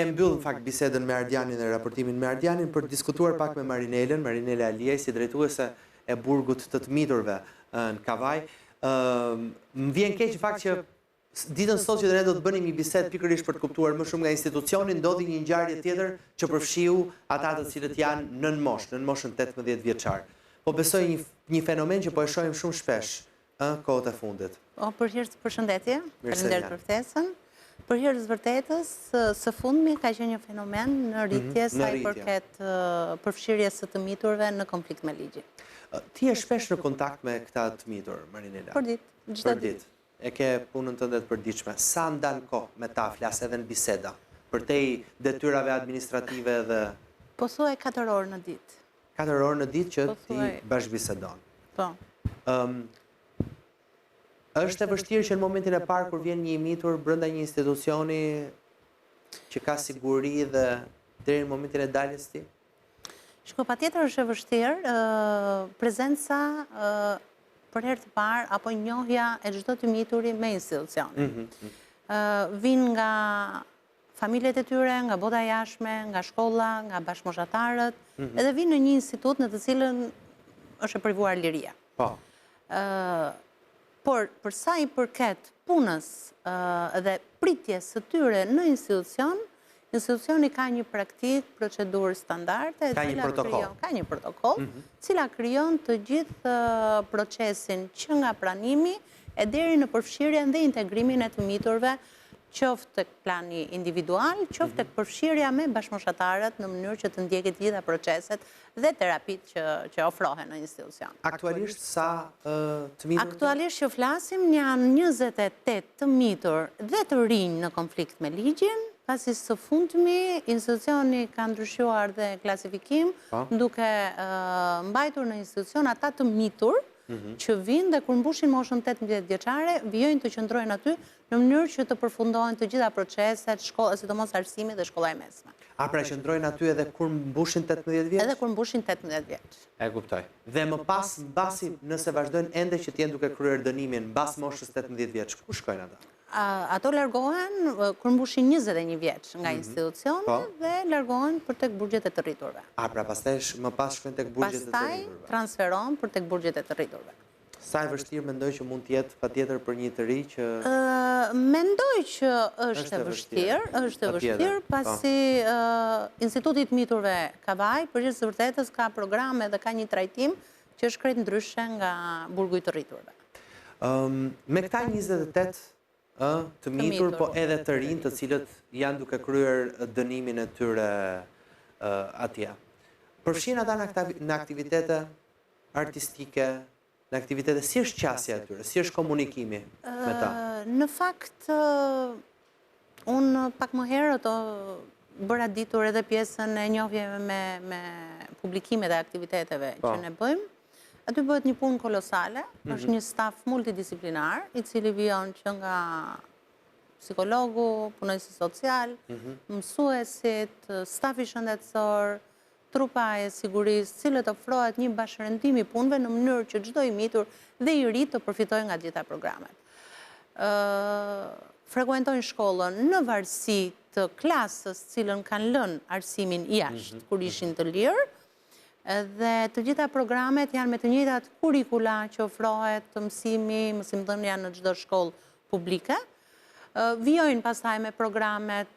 Ne e mbyllëm në fakt bisedën me Ardianin dhe raportimin me Ardianin për të diskutuar pak me Marinelën, Marinela Aliaj si drejtuese e burgut të të miturve në Kavajë. Më vjen keq në fakt që ditën sot që ne do të bënim një bisedë pikërisht për të kuptuar më shumë nga institucioni, ndodhi një ngjarje tjetër që përfshiu ata të cilët janë nën moshë, nën moshën 18 vjeçar. Po besoj një një fenomen që po e shohim shumë shpesh ë kohët e fundit. Po, për hir të përshëndetje, faleminderit për ftesën. Për hir të së vërtetës, së fundmi ka qenë një fenomen në rritje mhm, sa i përket përfshirjes së të miturve në konflikt me ligjin. Ti je shpesh në kontakt me këta të mitur, Marinela? Për ditë, çdo ditë. E ke punën tënde të përditshme. Sa ndan kohë me ta, flas edhe në biseda, përtej detyrave administrative dhe... Pothuaj 4 orë në ditë. 4 orë në ditë që ti bashkëbisedon. Po. Është e vështirë që në momentin e parë kur vjen një i mitur brenda një institucioni që ka siguri dhe deri në momentin e daljes së tij? Shiko, patjetër është e vështirë, prezenca për herë të parë apo njohja e çdo të mituri me institucionin. Mhm, mhm. Vijnë nga familjet e tyre, nga bota e jashtme, nga shkolla, nga bashkëmoshatarët, mhm. edhe vijnë në një institut në të cilën është e privuar liria. Po. Por, për sa i përket punës dhe pritjes së tyre në institucion, institucioni ka një praktikë, procedurë standarde, ka një protokoll, ka një protokoll, mhm. cila krijon të gjithë procesin që nga pranimi e deri në përfshirjen dhe integrimin e të miturve qoftë tek plani individual, qoftë tek mhm. përfshirja me bashkëmoshatarët në mënyrë që të ndjekin të gjitha proceset dhe terapitë që që ofrohen në institucion. Aktualisht sa të mitur? Aktualisht që flasim janë 28 të mitur dhe të rinj në konflikt me ligjin, pasi së fundmi institucioni ka ndryshuar dhe klasifikim, po. duke mbajtur në institucion ata të mitur mhm. që vijnë dhe kur mbushin moshën 18 vjeçare, vijojnë të qëndrojnë aty në mënyrë që të përfundohen të gjitha proceset, shkolla, sidomos arsimi dhe shkolla e mesme. A pra qëndrojnë aty edhe kur mbushin 18 vjeç? Edhe kur mbushin 18 vjeç. E kuptoj. Dhe më pas, mbasi, nëse vazhdojnë ende që të jenë duke kryer dënimin mbas moshës 18 vjeç, ku shkojnë ata? Ato largohen kur mbushin 21 vjeç nga mhm. institucioni po. dhe largohen për tek burgjet e të rriturve. A pra pastaj më pas shkojnë tek burgjet e të rriturve. Pastaj transferohen për tek burgjet e të rriturve. Sa e vështirë mendoj që mund të jetë patjetër për një të ri që Mendoj që është e vështirë, është e vështirë, po. pasi Instituti i të Miturve Kavajë, për hir të së vërtetës, ka programe dhe ka një trajtim që është krejt ndryshe nga burgu i të rriturve. Me këta 28 ë, të mitur, po edhe të rinj të cilët janë duke kryer dënimin e tyre atje. Përfshihen ata në aktivitete artistike, në aktivitete, si është qasja e tyre, si është komunikimi me ta? Në fakt, unë pak më herët bëra ditur edhe pjesën e njohjeve me, me publikimet e aktiviteteve po. që ne bëjmë. Aty bëhet një punë kolosale, mm -hmm. është një staf multidisciplinar, i cili vijon që nga psikologu, punonjësi social, mm -hmm. mësuesit, stafi shëndetësor, trupa e sigurisë, cilët ofrohet një bashkërendim i punëve në mënyrë që çdo i mitur dhe i ri të përfitojë nga të gjitha programet. Frekuentojnë shkollën në varësi të klasës cilën kanë lënë arsimin jashtë, mhm. kur ishin të lirë, dhe të gjitha programet janë me të njëjtat kurikula që ofrohet të mësimi, mësimdhënia në çdo shkollë publike, Vijojnë pastaj me programet,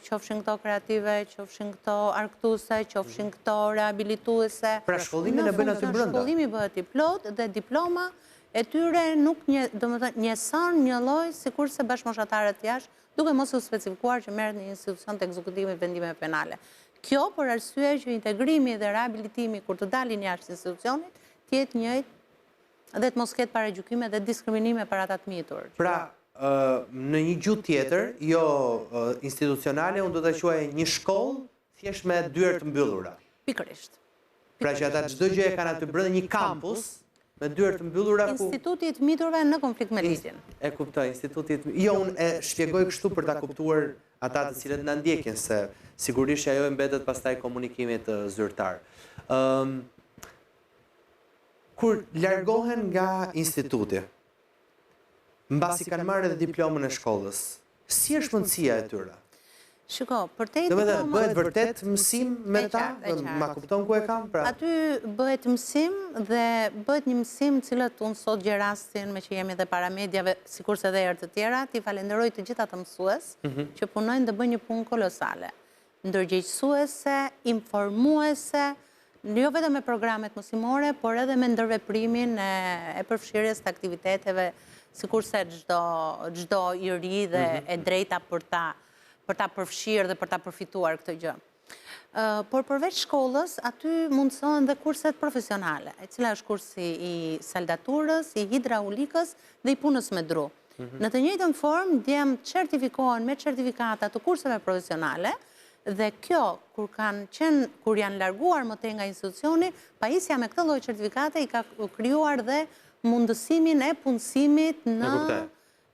qofshin këto kreative, qofshin këto argëtuese, qofshin mhm. këto rehabilituese. Pra shkollimin e bëjnë aty brenda? Shkollimi bëhet i plotë dhe diploma e tyre nuk një, domethënë, njëson njëlloj sikurse bashkëmoshatarët jashtë, duke mos u specifikuar që merret në një institucion të ekzekutimit të vendimeve penale. Kjo për arsye që integrimi dhe rehabilitimi kur të dalin jashtë institucionit, të jetë njëjtë dhe të mos ketë paragjykime dhe diskriminime për ata të mitur. Pra, në një gjuhë tjetër, jo institucionale, unë do ta quaja një shkollë thjesht me dyer të mbyllura. Pikërisht. Pra që ata çdo gjë e kanë aty brenda një kampus me dyer të mbyllura ku Instituti i të miturve në konflikt me ligjin. E kuptoj, Instituti i të Jo, unë e shpjegoj kështu për ta kuptuar ata të cilët na ndjekin se sigurisht që ajo i mbetet pastaj komunikimit zyrtar. Ëm Kur largohen nga instituti, mbasi kanë marrë edhe diplomën e shkollës, si është mendësia e tyre? Shiko, përtej Domethënë, bëhet vërtet mësim me ta? Ma kupton ku e kam? Pra? Aty bëhet mësim dhe bëhet një mësim të cilët unë sot gjej rastin meqë jemi dhe para mediave, sikurse edhe herë të tjera, t'i falenderoj të gjithë ata mësues mhm. që punojnë dhe bëjnë një punë kolosale. Ndërgjegjësuese, informuese, jo vetëm me programet mësimore, por edhe me ndërveprimin e përfshirjes të aktiviteteve, sikurse çdo i ri dhe mhm. e drejta për ta për ta përfshirë dhe për ta përfituar këtë gjë. Por përveç shkollës, aty mundësohen dhe kurset profesionale, e cila është kursi i saldaturës, i hidraulikës dhe i punës me dru. Mhm. Në të njëjtën formë, djemtë certifikohen me certifikata të kurseve profesionale dhe kjo, kur kanë qenë, kur janë larguar më tej nga institucioni, pajisja me këtë lloj certifikate i ka krijuar dhe mundësimin e punësimit në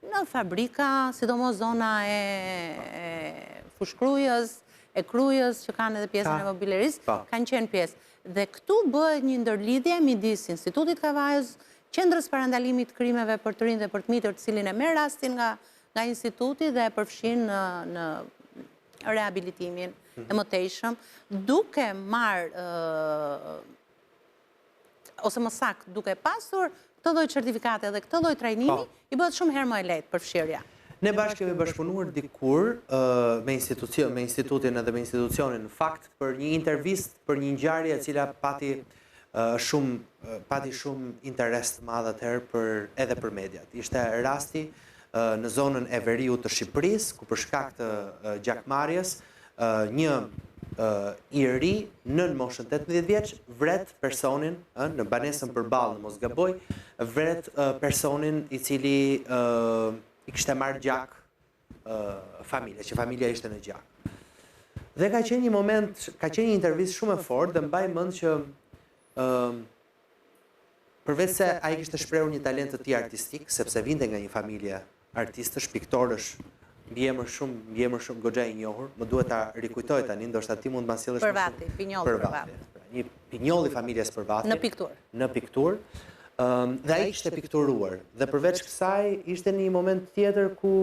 Në fabrika, sidomos zona e Fushë-Krujës, e Krujës, që kanë edhe pjesën e mobilerisë, kanë qenë pjesë. Dhe këtu bëhet një ndërlidhje midis Institutit Kavajës, Qendrës Parandalimit të Krimeve për të rinj dhe për të mitur, të cilin e merr rastin nga nga instituti dhe e përfshin në në rehabilitimin e mhm. mëtejshëm, duke marrë ose më saktë, duke pasur këtë lloj certifikate dhe këtë lloj trajnimi, po. i bëhet shumë herë më e lehtë përfshirja. Ne bashkë kemi bashkëpunuar dikur me institucion, me institutin edhe me institucionin në fakt për një intervistë për një ngjarje e cila pati shumë pati shumë interes të madh atëherë për edhe për mediat. Ishte rasti në zonën e veriut të Shqipërisë, ku për shkak të gjakmarrjes një i ri nën moshën 18 vjeç vret personin ë në banesën përballë në mos gaboj vret personin i cili i kishte marrë gjak familja, që familja ishte në gjak. Dhe ka qenë një moment, ka qenë një intervistë shumë e fortë dhe mbaj mend që ë Përveç se ai kishte shprehur një talent të tij artistik, sepse vinte nga një familje artistësh, piktorësh, mbiemër shumë, mbiemër shumë goxha i njohur, më duhet ta rikujtoj tani, ndoshta ti mund të ma sjellësh më shumë. Përvathi, Pinjoll Përvathi. Pra, një pinjoll i familjes Përvathi. Në pikturë. Në pikturë. Ëm dhe ai kishte pikturuar. Dhe përveç kësaj ishte një moment tjetër ku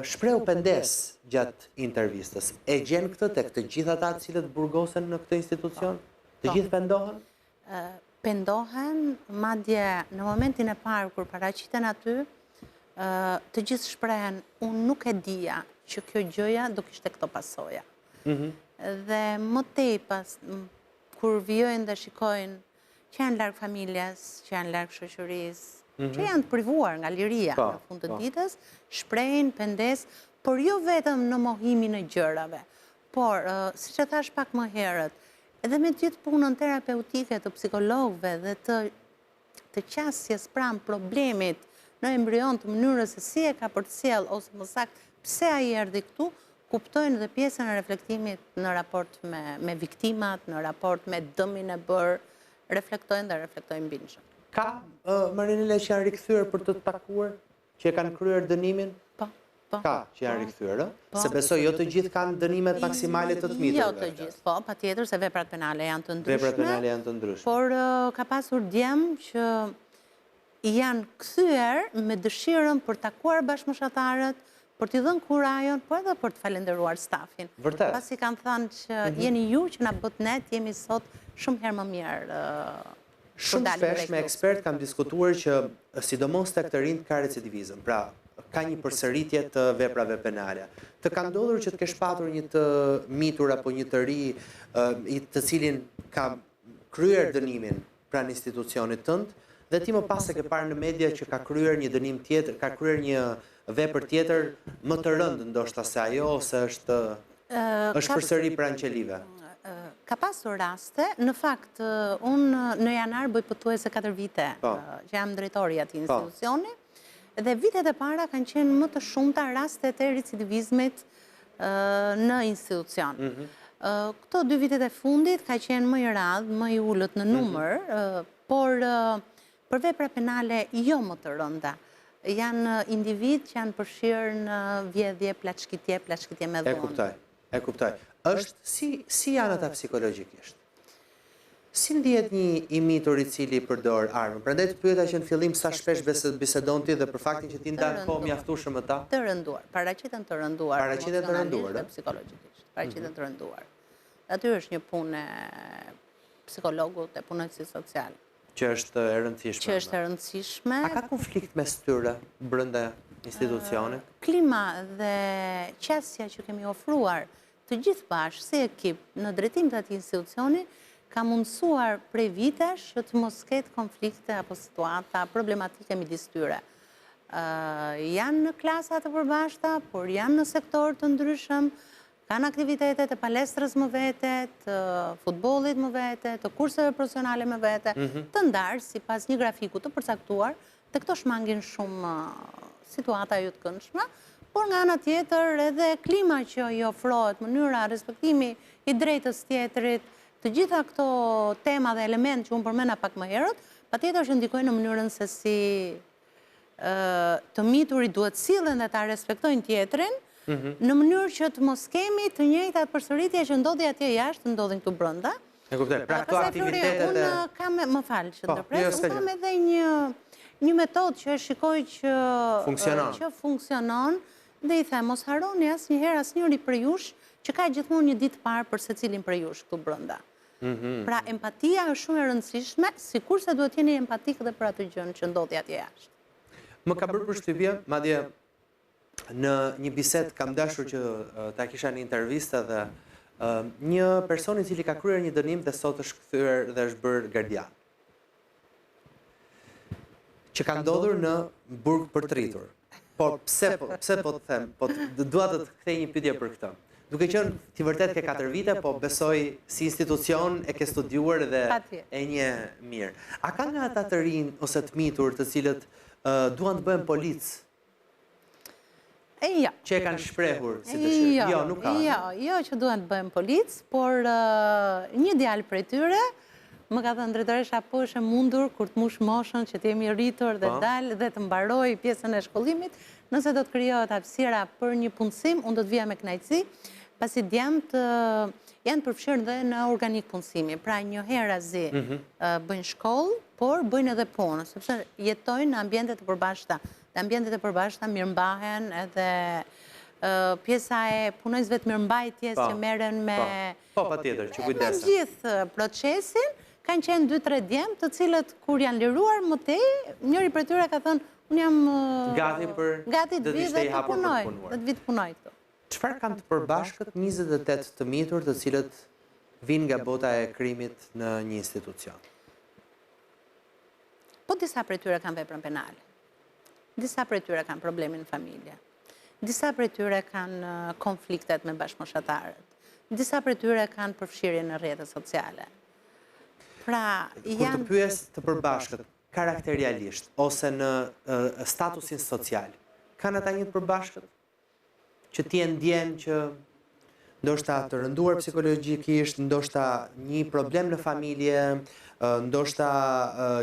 shprehu pendesë gjatë intervistës. E gjen këtë tek të gjithë ata të cilët burgosen në këtë institucion? Të po. gjithë pendohen? Pendohen, madje në momentin e parë kur paraqiten aty, të gjithë shprehen, unë nuk e dija që kjo gjëja do kishte këto pasoja. Mhm. Dhe më tej pas, kur vijojnë dhe shikojnë që janë larg familjes, që janë larg shoqërisë, mhm. që janë të privuar nga liria po, në fund të po. ditës, shprehin pendesë, por jo vetëm në mohimin e gjërave, por, siç e thashë pak më herët, Edhe me gjithë punën terapeutike të psikologëve dhe të të qasjes pranë problemit në embrion të mënyrës se si e ka përcjellë ose më saktë pse ai erdhi këtu, kuptojnë dhe pjesën e reflektimit në raport me, me viktimat, në raport me dëmin e bërë, reflektojnë dhe reflektojnë bindshëm. Ka, uh, Marinela, që janë rikthyer për të takuar? Që e kanë kryer dënimin? Po. Po. Ka që janë po. rikthyer, ë? Po. Se besoj jo të gjithë kanë dënimet maksimale të të miturve. Jo të gjithë, po, patjetër se veprat penale janë të ndryshme. Veprat penale janë të ndryshme. Por ka pasur djem që janë kthyer me dëshirën për takuar bashkëmoshatarët, për t'i dhënë kurajon, po edhe për të falenderuar stafin. Vërtet. Pasi kanë thënë që mhm. jeni ju që na bëtë ne të jemi sot shumë herë më mirë Shumë shpesh me ekspertë kam diskutuar që sidomos tek të rinjtë ka recidivizëm, pra ka një përsëritje të veprave penale. Të ka ndodhur që të kesh patur një të mitur apo një të ri të cilin ka kryer dënimin pranë institucionit tënd dhe ti më pas e ke parë në media që ka kryer një dënim tjetër, ka kryer një vepër tjetër më të rëndë ndoshta se ajo ose është është përsëri pranë qelive. Ka pasur raste, në fakt, unë në janar bëj pothuajse 4 vite po. që jam drejtori i atij po. institucioni, dhe vitet e para kanë qenë më të shumta rastet e recidivizmit në institucion. Mhm. Këto dy vitet e fundit ka qenë më i rrallë, më i ulët në mhm. numër, por për vepra penale jo më të rënda. Janë individë që janë përfshirë në vjedhje, plaçkitje, plaçkitje me dhunë. E kuptoj, e kuptoj. Është, si, si janë ata psikologjikisht? Si ndihet një i mitur i cili përdor armën? Prandaj të pyeta që në fillim sa shpesh bisedon ti dhe për faktin që ti ndan kohë mjaftueshëm me ta? Të rënduar, paraqiten të rënduar Paraqiten të rënduar, emocionalisht dhe psikologjikisht. Paraqiten të rënduar. Aty është një punë e psikologut e punonjësit social. Që është e rëndësishme. Që është e rëndësishme. A ka konflikt mes tyre brenda institucionit? Klima dhe qasja që kemi ofruar të gjithë bashkë si ekip në drejtim të atij institucioni ka mundësuar prej vitesh që të mos ketë konflikte apo situata problematike midis tyre. Janë në klasa të përbashkëta, por janë në sektorë të ndryshëm, kanë aktivitetet e palestrës më vete, të futbollit më vete, të kurseve profesionale më vete, mhm. të ndarë sipas një grafiku të përcaktuar, Dhe këto shmangin shumë situata jo të këndshme, por nga ana tjetër edhe klima që i ofrohet, mënyra, respektimi i drejtës tjetrit, të gjitha këto tema dhe elementë që unë përmenda pak më herët, patjetër që ndikojnë në mënyrën se si të miturit duhet sillen dhe ta respektojnë tjetrin, mhm. në mënyrë që të mos kemi të njëjtat përsëritje që ndodhi atje jashtë, të ndodhin këtu brenda. E kuptoj. Pra këto aktivitetet e... Unë kam, më fal që po, ndërpres, jo, unë kam edhe një, një metodë që e shikoj që... Funksionon. Që funksionon, dhe i them, mos harroni asnjëherë asnjëri prej jush, që ka gjithmonë një ditë të parë për secilin prej jush këtu brenda. Mhm. Pra, empatia është shumë e rëndësishme, sikurse duhet jeni empatik dhe për atë gjënë që ndodhi atje jashtë. Më ka bërë përshtypje, madje në një bisedë kam dashur që ta kisha në intervistë dhe një person i cili ka kryer një dënim dhe sot është kthyer dhe është bërë gardian. Që ka ndodhur në burg për të rritur. Por pse po, pse po të them, po të, dua të të kthej një pyetje për këtë. Duke qenë ti vërtet ke 4 vite, po besoj si institucion e ke studiuar dhe e njeh mirë. A ka nga ata të rinj ose të mitur të cilët uh, duan të bëhen policë E jo. Që e kanë shprehur si dëshirë. Jo, jo, nuk ka. Jo, jo që duan të bëhen policë, por një djalë prej tyre më ka thënë drejtoresha po është e mundur kur të mbush moshën që të jem i rritur dhe po. dal dhe të mbaroj pjesën e shkollimit, nëse do të krijohet hapësira për një punësim, unë do të vija me kënaqësi, pasi djemtë janë përfshirë dhe në organikë punësimi, pra njëherazi mhm. bëjnë shkollë, por bëjnë edhe punë, sepse jetojnë në ambiente të përbashkëta Dhe ambientet e përbashkëta mirëmbahen edhe pjesa e punonjësve të mirëmbajtjes po, që merren me... Po, po patjetër, që kujdesen. Me gjithë procesin, kanë qenë 2-3 djem, të cilët kur janë liruar më tej, njëri prej tyre ka thënë, unë jam gati për gati të vi dhe të punoj, dhe të vi të punoj këtu. Çfarë kanë të përbashkët 28 të mitur të cilët vijnë nga bota e krimit në një institucion? Po disa prej tyre kanë veprën penale. Disa prej tyre kanë problemin në familje. Disa prej tyre kanë konfliktet me bashkëmoshatarët. Disa prej tyre kanë përfshirje në rrjete sociale. Pra, janë... Kur të pyes të përbashkët, karakterialisht, ose në statusin social, kanë ata një të përbashkët? që ti e ndjen që ndoshta të rënduar psikologjikisht, ndoshta një problem në familje, ndoshta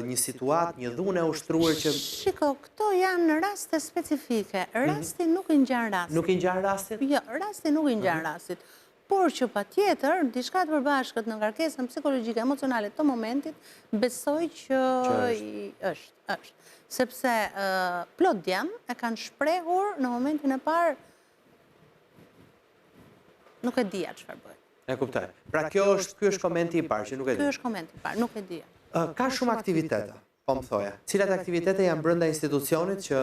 një situatë, një dhunë e ushtruar që Shiko, këto janë raste specifike. Mhm. Rasti nuk i ngjan rastit. Nuk i ngjan rastit? Jo, rasti nuk i ngjan mhm. rastit. Por që patjetër, diçka të përbashkët në ngarkesën psikologjike, emocionale të momentit, besoj që është, është. Sepse plot djem e kanë shprehur në momentin e parë, nuk e dija çfarë bëj. E kuptoj. Pra kjo është, ky është komenti i parë që nuk e di. Ky është komenti i parë, nuk e dija. Ka shumë aktivitete. Po më thoje, cilat aktivitete janë brenda institucionit që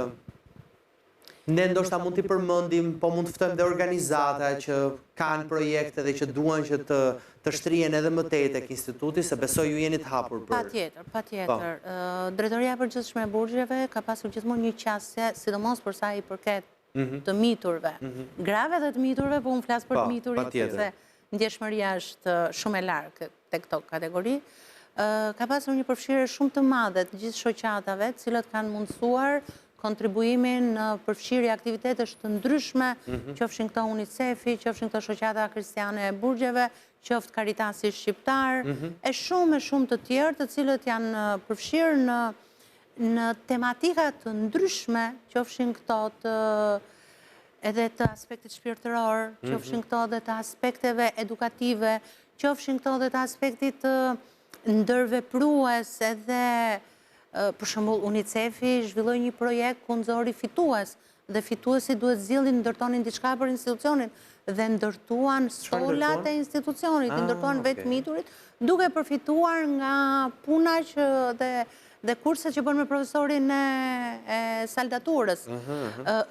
ne ndoshta mund t'i përmendim, po mund të ftojmë dhe organizata që kanë projekte dhe që duan që të të shtrihen edhe më tej tek instituti, se besoj ju jeni të hapur për Patjetër, patjetër. Po. Drejtoria e Përgjithshme e Burgjeve ka pasur gjithmonë një qasje, sidomos për sa i përket mhm. të miturve, mhm. grave dhe të miturve, po unë flas për të po, miturit, sepse ndjeshmëria është shumë e lartë te këto kategori, ka pasur një përfshirje shumë të madhe të gjithë shoqatave, të cilat kanë mundësuar kontribuimin në përfshirje aktivitetesh të ndryshme, mhm. qofshin këto UNICEF-i, qofshin këto shoqata kristiane e burgjeve, qoftë Karitasi shqiptar, mhm. e shumë e shumë të tjerë, të cilët janë përfshirë në në tematika të ndryshme, qofshin këto të edhe të aspektit shpirtëror, mhm. qofshin këto edhe të aspekteve edukative, qofshin këto edhe të aspektit të Ndërveprues edhe për shembull UNICEF-i zhvilloi një projekt ku nxori fitues dhe fituesit duhet zgjidhnin ndërtonin diçka për institucionin dhe ndërtuan stolat e institucionit, i ah, ndërtuan vetë të miturit, duke përfituar nga puna që dhe dhe kurset që bënë me profesorin e saldaturës.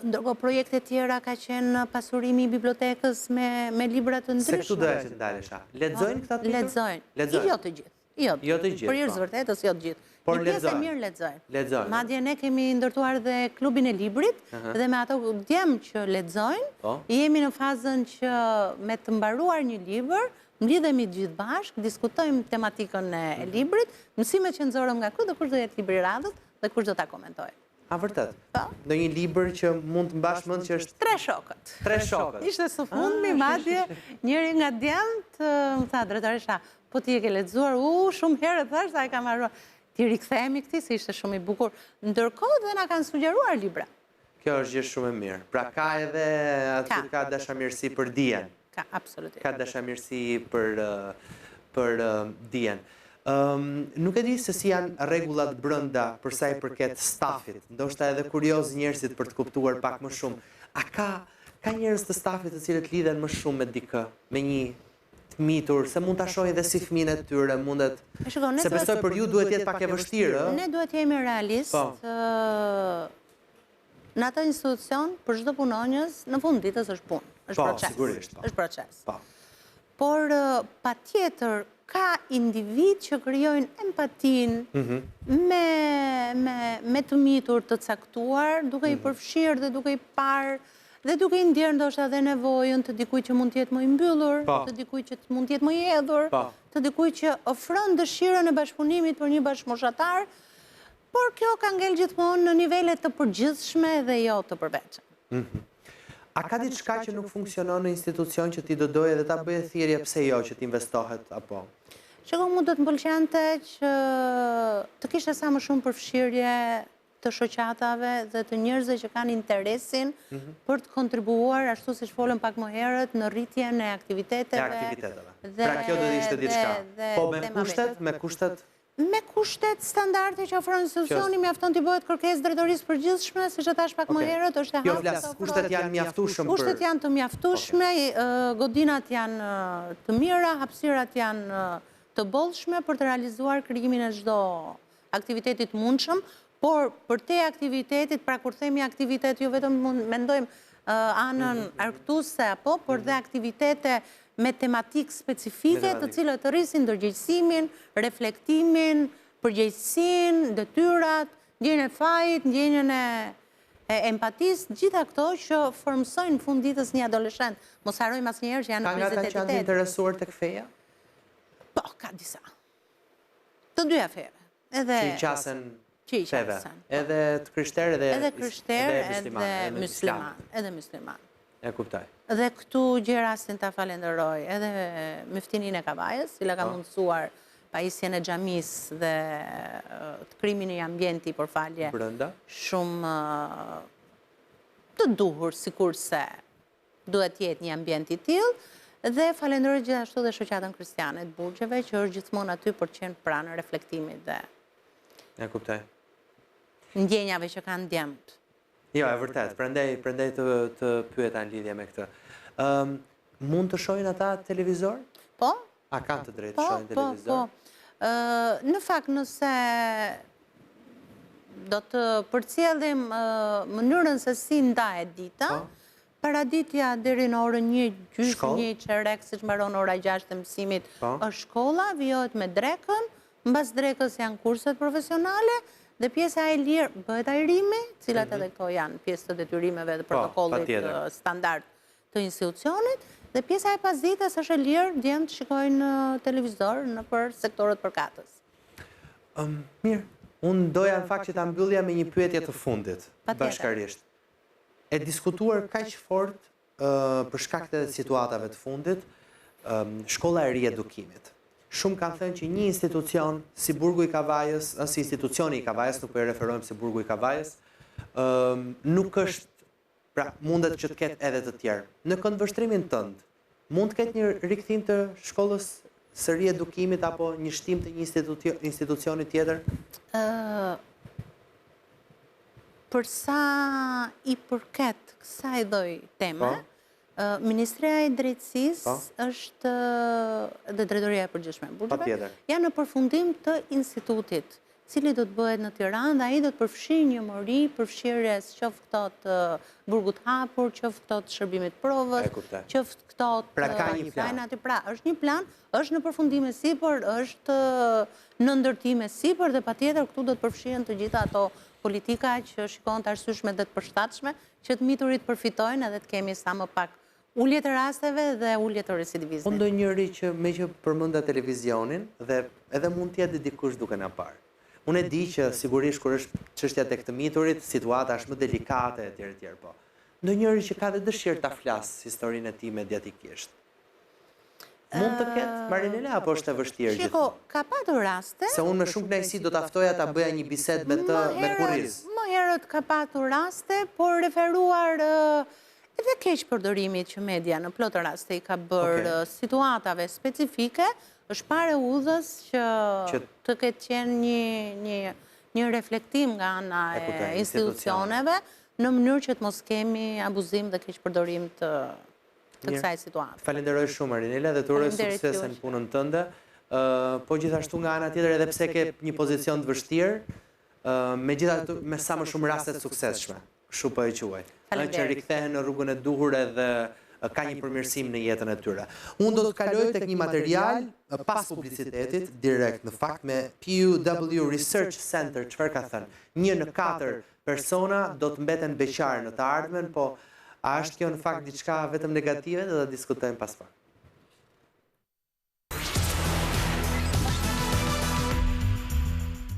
Ndërkohë projekte tjera ka qenë pasurimi i bibliotekës me libra të ndryshme. Se këtu doja që të ndalesha. Lexojnë këta të mitur? Lexojnë. Lexojnë. Jo të gjithë. Jo, jo të gjithë. Për hir të po. vërtetës, jo të gjithë. Por Një pjesë e mirë lexojnë. Lexojnë. Madje ne kemi ndërtuar dhe klubin e librit dhe me ato djem që lexojnë, po. jemi në fazën që me të mbaruar një libër, mblidhemi të gjithë bashkë, diskutojmë tematikën e mhm. librit, mësimet që nxorëm nga ky dhe kush do jetë libri i radhës dhe kush do ta komentojë. A vërtet? Po. Ndonjë libër që mund të mbash mend që është Tre shokët. Tre shokët. Ishte së fundmi, ah, madje njëri nga djemtë më tha drejtoresha, po ti e ke lexuar, u shumë herë thashë, sa e kam harruar. T'i rikthehemi këtij se ishte shumë i bukur. Ndërkohë dhe na kanë sugjeruar libra. Kjo është gjë shumë e mirë. Pra ka edhe aty ka dashamirësi për dijen. Ka, absolutisht. Ka dashamirësi për për dijen. Ëm nuk e di se si janë rregullat brenda për sa i përket stafit. Ndoshta edhe kurioz njerëzit për të kuptuar pak më shumë. A ka ka njerëz të stafit të cilët lidhen më shumë me dikë, me një të mitur, se mund ta shohin dhe si fëmijën e tyre, mundet. Se besoj për ju duhet të jetë pak e vështirë, ë? Ne duhet të jemi realistë. Po. Në atë institucion, për çdo punonjës, në fund ditës është punë, është po, proces. Sigurisht, po. Është proces. Po. Por patjetër ka individë që krijojnë empatinë mhm. me, me, me të mitur të caktuar, duke i mhm. përfshirë dhe duke i parë dhe duke i ndjerë ndoshta dhe nevojën të dikujt që mund të jetë më i mbyllur, po. të dikujt që mund të jetë më i hedhur, po. të dikujt që ofron dëshirën e bashkëpunimit për një bashkëmoshatar, Por kjo ka ngel gjithmonë në nivele të përgjithshme dhe jo të përveçme. Mhm. A ka diçka që nuk funksionon në institucion që ti do doje dhe ta bëje thirrje pse jo që të investohet apo? Shiko, mu do të më pëlqente që të kishte sa më shumë përfshirje të shoqatave dhe të njerëzve që kanë interesin mhm. për të kontribuuar, ashtu siç folëm pak më herët, në rritjen e aktiviteteve. E aktiviteteve. Pra kjo do të ishte diçka. Po me kushtet, me kushtet Me kushtet standarde që ofron institucioni, mjafton t'i bëhet kërkesë drejtorisë përgjithshme, siç e thashë pak më herët, është e jo, hapur. Jo, kushtet janë mjaftueshëm për Kushtet janë të mjaftueshme, godinat janë të mira, hapësirat janë të bollshme për të realizuar krijimin e çdo aktiviteti të mundshëm, por përtej aktivitetit, pra kur themi aktivitet, jo vetëm mendojmë anën mhm. argëtuese apo, por dhe mhm. aktivitete me tematikë specifike të cilat rrisin ndërgjegjësimin, reflektimin, përgjegjësinë, detyrat, ndjenjën e fajit, ndjenjën e empatisë, gjitha këto që formësojnë në fund ditës një adoleshent. Mos harrojmë asnjëherë që janë në krizë identiteti. Ka nga ata që janë të interesuar tek feja? Po, ka disa. Të dyja fejeve. Edhe që i qasen feve. Edhe të krishterë edhe edhe krishterë edhe mysliman, edhe mysliman. E kuptoj. Dhe këtu gjej rastin ta falenderoj edhe myftininë e Kavajës, cila ka po. mundësuar pajisjen e xhamisë dhe të krijimin e një ambienti për falje. Brenda. Shumë të duhur sikurse duhet të jetë një ambient i tillë dhe falenderoj gjithashtu dhe Shoqatën Kristiane të Burgjeve që është gjithmonë aty për të qenë pranë reflektimit dhe E kuptoj. Ndjenjave që kanë djemtë. Jo, e vërtetë, prandaj prandaj të të pyeta në lidhje me këtë. Ëm mund të shohin ata televizor? Po. A kanë të drejtë të po, shohin po, televizor? Po, po. Në fakt, nëse do të përcjellim mënyrën se si ndahet dita, po. paraditja deri në orën një gjysmë, një çerek, siç mbaron ora 6 e mësimit, po. është shkolla, vijohet me drekën, mbas drekës janë kurset profesionale, dhe pjesa e lirë bëhet ajrimi, cilat mhm. edhe këto janë pjesë të detyrimeve dhe po, protokollit standard të institucionit, dhe pjesa e pasdites është e lirë, djemtë shikojnë televizor nëpër sektorët përkatës. Mirë, unë doja në fakt që ta mbyllja me një pyetje të fundit, bashkarisht. E diskutuar kaq fort për shkak të situatave të fundit, shkolla e riedukimit. Shumë kanë thënë që një institucion si burgu i Kavajës, si institucioni i Kavajës, nuk po i referojmë si burgu i Kavajës, nuk është Pra, mundet që të ketë edhe të tjerë. Në këndvështrimin tënd, mund të ketë një rikthim të shkollës së riedukimit apo një shtim të një institucioni tjetër? Për sa i përket kësaj lloj teme, po. Ministria e Drejtësisë po. është dhe Drejtoria e Përgjithshme e Burgjeve, janë në përfundim të institutit, cili do të bëhet në Tiranë dhe ai do të përfshijë një mori përfshirjes qoftë këto të burgut hapur, qoftë këto të shërbimit provës, qoftë këto të Pra ka një plan. Pra është një plan, është në përfundim e sipër, është në ndërtim e sipër dhe patjetër këtu do të përfshihen të gjitha ato politika që shikohen të arsyeshme dhe të përshtatshme që të miturit përfitojnë edhe të kemi sa më pak ulje të rasteve dhe ulje të recidivizmit. Po ndonjëri që meqë përmenda televizionin dhe edhe mund të jetë dikush duke na parë. Unë e di që sigurisht kur është çështja tek të miturit, situata është më delikate etj etj po ndonjëri që ka dhe dëshirë ta flasë historinë e tij mediatikisht. Mund të ketë Marinela apo është e vështirë gjithmonë? Shiko, ka patur raste. Se unë me shumë kënaqësi do ta ftoja ta bëja një bisedë me të me kurriz. Më herët ka patur raste, por referuar edhe keqpërdorimit që media në plot raste i ka bërë situatave specifike, është parë e udhës që të ketë qenë një një reflektim nga ana e institucioneve në mënyrë që të mos kemi abuzim dhe keqpërdorim të të kësaj situate. Të falenderoj shumë Marinela dhe të uroj suksese në punën tënde. Po gjithashtu nga ana tjetër edhe pse ke një pozicion të vështirë, megjithatë me sa më shumë raste të suksesshme, kështu po e quaj. Që rikthehen në rrugën e duhur edhe ka një përmirësim në jetën e tyre. Unë do të kaloj tek një material pas publicitetit direkt në fakt me PEW Research Center, çfarë ka thënë? Një në katër Persona do të mbeten beqarë në të ardhmen, po a është kjo në fakt diçka vetëm negative, do ta diskutojmë pas pak.